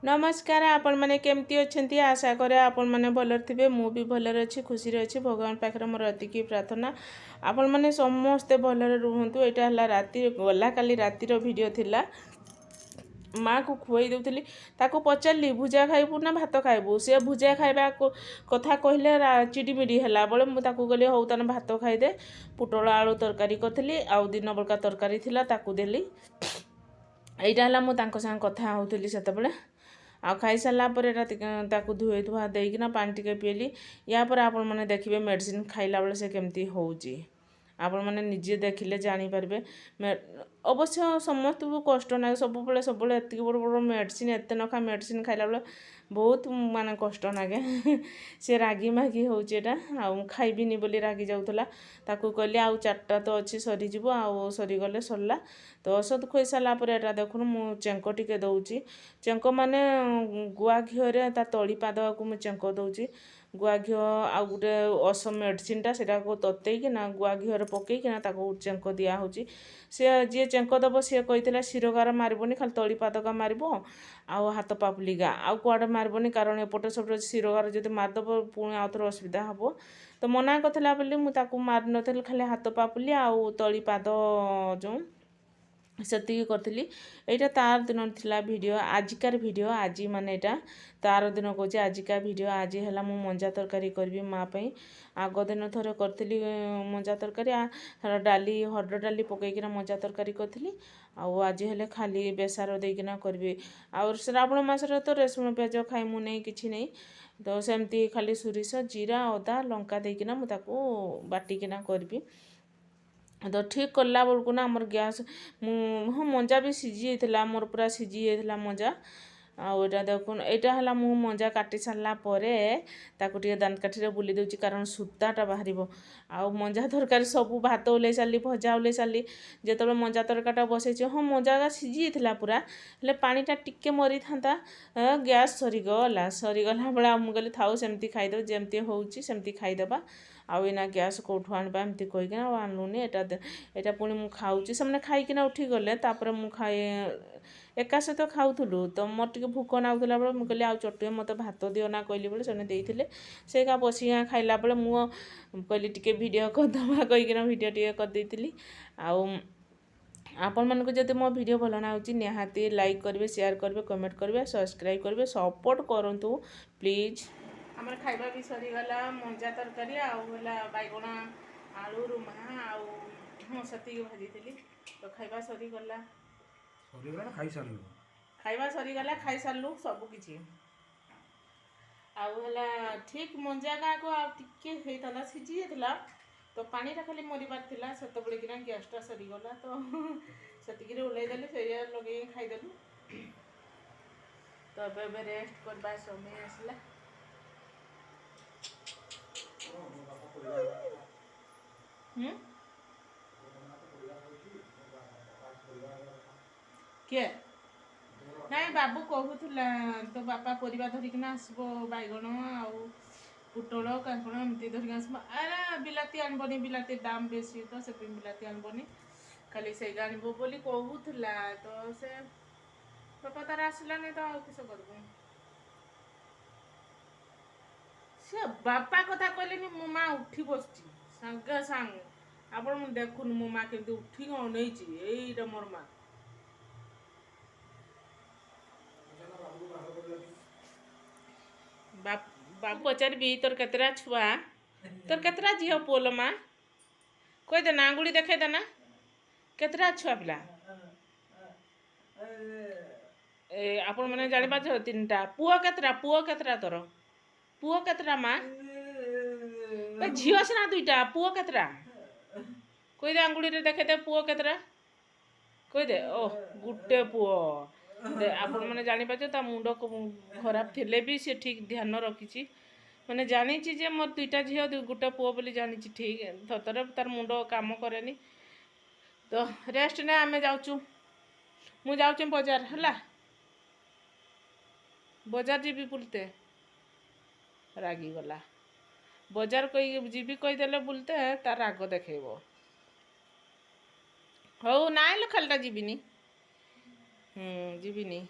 ନମସ୍କାର, ଆପଣମାନେ କେମିତି ଅଛନ୍ତି? ଆଶା କରେ ଆପଣମାନେ ଭଲରେ ଥିବେ। ମୁଁ ବି ଭଲରେ ଅଛି, ଖୁସିରେ ଅଛି। ଭଗବାନ ପାଖରେ ମୋର ଏତିକି ପ୍ରାର୍ଥନା, ଆପଣମାନେ ସମସ୍ତେ ଭଲରେ ରୁହନ୍ତୁ। ଏଇଟା ହେଲା ରାତି, ଗଲା କାଲି ରାତିର ଭିଡ଼ିଓ ଥିଲା। ମାଆକୁ ଖୁଆଇ ଦେଉଥିଲି। ତାକୁ ପଚାରିଲି, ଭୁଜା ଖାଇବୁ ନା ଭାତ ଖାଇବୁ? ସେ ଭୁଜା ଖାଇବା କଥା କହିଲେ, ଚିଡ଼ିମିଡ଼ି ହେଲା ବେଳେ ମୁଁ ତାକୁ କହିଲି, ହଉ ତାହେଲେ ଭାତ ଖାଇଦେ। ପୋଟଳ ଆଳୁ ତରକାରୀ କରିଥିଲି ଆଉ ଦିନ ବଳକା ତରକାରୀ ଥିଲା, ତାକୁ ଦେଲି। ଏଇଟା ହେଲା ମୁଁ ତାଙ୍କ ସାଙ୍ଗେ କଥା ହେଉଥିଲି ସେତେବେଳେ। ଆଉ ଖାଇସାରିଲା ପରେ ଏଇଟା ତାକୁ ଧୋଇ ଧୁଆ ଦେଇକିନା ପାଣି ଟିକେ ପିଇଲି। ୟା ପରେ ଆପଣମାନେ ଦେଖିବେ ମେଡ଼ିସିନ ଖାଇଲା ବେଳେ ସେ କେମିତି ହେଉଛି। ଆପଣମାନେ ନିଜେ ଦେଖିଲେ ଜାଣିପାରିବେ। ଅବଶ୍ୟ ସମସ୍ତଙ୍କୁ କଷ୍ଟ ନାଗେ ସବୁବେଳେ ସବୁବେଳେ ଏତିକି ବଡ଼ ବଡ଼ ମେଡ଼ିସିନ, ଏତେ ନଖା ମେଡ଼ିସିନ ଖାଇଲା ବେଳେ ବହୁତ ମାନେ କଷ୍ଟ ନାଗେ। ସେ ରାଗି ମାଗି ହେଉଛି ଏଇଟା, ଆଉ ମୁଁ ଖାଇବିନି ବୋଲି ରାଗି ଯାଉଥିଲା। ତାକୁ କହିଲି, ଆଉ ଚାରିଟା ତ ଅଛି, ସରିଯିବ, ଆଉ ସରିଗଲେ ସରିଲା। ତ ଔଷଧ ଖୋଇ ସାରିଲା ପରେ ଏଇଟା ଦେଖୁନୁ, ମୁଁ ଚେଙ୍କ ଟିକେ ଦେଉଛି। ଚେଙ୍କ ମାନେ ଗୁଆ ଘିଅରେ ତା ତଳି ପାଦକୁ ମୁଁ ଚେଙ୍କ ଦେଉଛି। ଗୁଆ ଘିଅ ଆଉ ଗୋଟେ ଔଷଧ ମେଡ଼ିସିନଟା, ସେଇଟାକୁ ତତେଇକିନା ଗୁଆ ଘିଅରେ ପକେଇକିନା ତାକୁ ଚେଙ୍କ ଦିଆହେଉଛି। ସେ ଯିଏ ଚେଙ୍କ ଦେବ ସିଏ କହିଥିଲା, ଶିରଗାର ମାରିବନି, ଖାଲି ତଳି ପାଦକା ମାରିବ ଆଉ ହାତ ପାପୁଲିଗା, ଆଉ କୁଆଡ଼େ ମାରିବନି। କାରଣ ଏପଟେ ସେପଟେ ଶିରଗାର ଯଦି ମାରିଦେବ, ପୁଣି ଆଉ ଥରେ ଅସୁବିଧା ହେବ। ତ ମନା କରିଥିଲା ବୋଲି ମୁଁ ତାକୁ ମାରିନଥିଲି, ଖାଲି ହାତ ପାପୁଲି ଆଉ ତଳି ପାଦ ଯେଉଁ ସେତିକି କରିଥିଲି। ଏଇଟା ତାର ଦିନ ଥିଲା ଭିଡ଼ିଓ, ଆଜିକାର ଭିଡ଼ିଓ ଆଜି, ମାନେ ଏଇଟା ତାର ଦିନ କହୁଛି, ଆଜିକା ଭିଡ଼ିଓ। ଆଜି ହେଲା ମୁଁ ମଞ୍ଜା ତରକାରୀ କରିବି ମା ପାଇଁ। ଆଗ ଦିନ ଥରେ କରିଥିଲି ମଞ୍ଜା ତରକାରୀ, ଡାଲି, ହରଡ଼ ଡାଲି ପକାଇକିନା ମଞ୍ଜା ତରକାରୀ କରିଥିଲି। ଆଉ ଆଜି ହେଲେ ଖାଲି ବେସର ଦେଇକିନା କରିବି। ଆଉ ଶ୍ରାବଣ ମାସରେ ତ ରସୁଣ ପିଆଜ ଖାଇ ମୁଁ ନେଇ କିଛି ନେଇ, ତ ସେମିତି ଖାଲି ସୋରିଷ, ଜିରା, ଅଦା, ଲଙ୍କା ଦେଇକିନା ମୁଁ ତାକୁ ବାଟିକିନା କରିବି। ତ ଠିକ୍ କଲା ବେଳକୁ ନା ଆମର ଗ୍ୟାସ୍, ମୁଁ ହଁ ମଞ୍ଜା ବି ସିଝି ଯାଇଥିଲା ମୋର, ପୁରା ସିଝି ଯାଇଥିଲା ମଞ୍ଜା। ଆଉ ଏଇଟା ଦେଖୁନ୍, ଏଇଟା ହେଲା ମୁଁ ମଞ୍ଜା କାଟି ସାରିଲା ପରେ ତାକୁ ଟିକେ ଦାନ୍ତକାଠିରେ ବୁଲି ଦେଉଛି, କାରଣ ସୂତାଟା ବାହାରିବ। ଆଉ ମଞ୍ଜା ତରକାରୀ ସବୁ ଭାତ ଓହ୍ଲେଇ ସାରିଲି, ଭଜା ଓହ୍ଲେଇ ସାରିଲି, ଯେତେବେଳେ ମଞ୍ଜା ତରକାରୀଟା ବସେଇଛି। ହଁ, ମଞ୍ଜାଟା ସିଝି ଯାଇଥିଲା ପୁରା, ହେଲେ ପାଣିଟା ଟିକେ ମରିଥାନ୍ତା, ଗ୍ୟାସ୍ ସରିଗଲା। ସରିଗଲା ବେଳେ ଆଉ ମୁଁ କହିଲି, ଥାଉ, ସେମିତି ଖାଇଦେବ, ଯେମିତି ହେଉଛି ସେମିତି ଖାଇଦେବା, ଆଉ ଏଇନା ଗ୍ୟାସ୍ କେଉଁଠୁ ଆଣିବା, ଏମିତି କହିକିନା ଆଉ ଆଣିଲୁନି। ଏଇଟା ପୁଣି ମୁଁ ଖାଉଛି, ସେମାନେ ଖାଇକିନା ଉଠିଗଲେ, ତାପରେ ମୁଁ ଖାଇ, ଏକା ସହିତ ଖାଉଥିଲୁ। ତ ମୋର ଟିକେ ଭୋକ ନାଗୁଥିଲା ବେଳେ ମୁଁ କହିଲି, ଆଉ ଚଟୁଏ ମୋତେ ଭାତ ଦିଅ ନା କହିଲି ବେଳେ ସେମାନେ ଦେଇଥିଲେ। ସେଇକା ବସିକିନା ଖାଇଲା ବେଳେ ମୁଁ କହିଲି ଟିକେ ଭିଡ଼ିଓ କରିଦେବା କହିକିନା ଭିଡ଼ିଓ ଟିକେ କରିଦେଇଥିଲି। ଆଉ ଆପଣମାନଙ୍କୁ ଯଦି ମୋ ଭିଡ଼ିଓ ଭଲ ଲାଗୁଛି, ନିହାତି ଲାଇକ୍ କରିବେ, ସେୟାର କରିବେ, କମେଣ୍ଟ କରିବେ, ସବସ୍କ୍ରାଇବ୍ କରିବେ, ସପୋର୍ଟ କରନ୍ତୁ ପ୍ଲିଜ୍। ଆମର ଖାଇବା ବି ସରିଗଲା। ମଞ୍ଜା ତରକାରୀ ଆଉ ହେଲା ବାଇଗଣ ଆଳୁ ରୁମା ଆଉ ହଁ ସେତିକି ଭାଜିଥିଲି। ତ ଖାଇବା ସରିଗଲା। ସରିଗଲା ନା ଖାଇସାରିଲୁ? ଖାଇବା ସରିଗଲା, ଖାଇସାରିଲୁ ସବୁ କିଛି। ଆଉ ହେଲା ଠିକ୍ ମଞ୍ଜା ଗାଁକୁ ଆଉ ଟିକେ ହେଇଥାନ୍ତା, ସିଝି ଯାଇଥିଲା, ତ ପାଣିଟା ଖାଲି ମରିବାର ଥିଲା, ସେତେବେଳେ କିନା ଗ୍ୟାସ୍ଟା ସରିଗଲା। ତ ସେତିକିରେ ଓହ୍ଲେଇ ଦେଲି, ସେଇଆ ଲଗେଇକି ଖାଇଦେଲୁ। ତ ଏବେ ଏବେ ରେଷ୍ଟ କରିବା ସମୟ ଆସିଲା। ହୁଁ, କିଏ ନାଇଁ, ବାବୁ କହୁଥିଲା ତୋ ବାପା ପରିବା ଧରିକିନା ଆସିବ, ବାଇଗଣ ଆଉ ପୋଟଳ, କାଙ୍କଣ ଏମିତି ଧରିକି ଆସିବ। ଆରେ ବିଲାତି ଆଣିବନି, ବିଲାତି ଦାମ ବେଶୀ, ତ ସେଥିପାଇଁ ବିଲାତି ଆଣିବନି, ଖାଲି ସେଇଟା ଆଣିବ ବୋଲି କହୁଥିଲା। ତ ସେ ବାପା ତାର ଆସିଲାନି, ତ ଆଉ କିସ କରିବୁ? ସେ ବାପା କଥା କହିଲେନି, ମୋ ମା ଉଠି ବସିଛି ସାଙ୍ଗେ ସାଙ୍ଗେ। ଆପଣ ଦେଖୁନ ମୋ ମା କେମିତି ଉଠିକି ଅନେଇଛି। ଏଇଟା ମୋର ମା। ବାବୁ ପଚାରିବି, ତୋର କେତେଟା ଛୁଆ, ତୋର କେତେଟା ଝିଅ ପୁଅ ଲୋ ମା? କହିଦେ ନା, ଆଙ୍ଗୁଳି ଦେଖେଇ ଦେ ନା, କେତେଟା ଛୁଆ ପିଲା? ଏ ଆପଣମାନେ ଜାଣିପାରୁଛ, ତିନିଟା ପୁଅ। କେତେଟା ପୁଅ? କେତେଟା ତୋର ପୁଅ କେତେଟା ମା? ଏ ଝିଅ ସିନା ଦୁଇଟା, ପୁଅ କେତେଟା କହିଦେ, ଆଙ୍ଗୁଳିରେ ଦେଖେଇଦେ, ପୁଅ କେତେଟା କହିଦେ। ଓ ଗୋଟେ ପୁଅ। ଆପଣମାନେ ଜାଣିପାରୁଛ, ତା ମୁଣ୍ଡ ଖରାପ ଥିଲେ ବି ସେ ଠିକ୍ ଧ୍ୟାନ ରଖିଛି, ମାନେ ଜାଣିଛି ଯେ ମୋର ଦୁଇଟା ଝିଅ ଗୋଟେ ପୁଅ ବୋଲି ଜାଣିଛି ଠିକ୍। ସତରେ ତାର ମୁଣ୍ଡ କାମ କରେନି। ତ ରେଷ୍ଟ ନେ, ଆମେ ଯାଉଛୁ, ମୁଁ ଯାଉଛି ବଜାର, ହେଲା ବଜାର ଯିବି ବୁଲତେ। ରାଗିଗଲା, ବଜାର କହି ଯିବି କହିଦେଲେ ବୁଲତେ ତାର ରାଗ ଦେଖେଇବ। ହଉ, ନାଇଁ ଲୋ, ଖାଲିଟା ଯିବିନି। ହୁଁ, ଯିବିନି।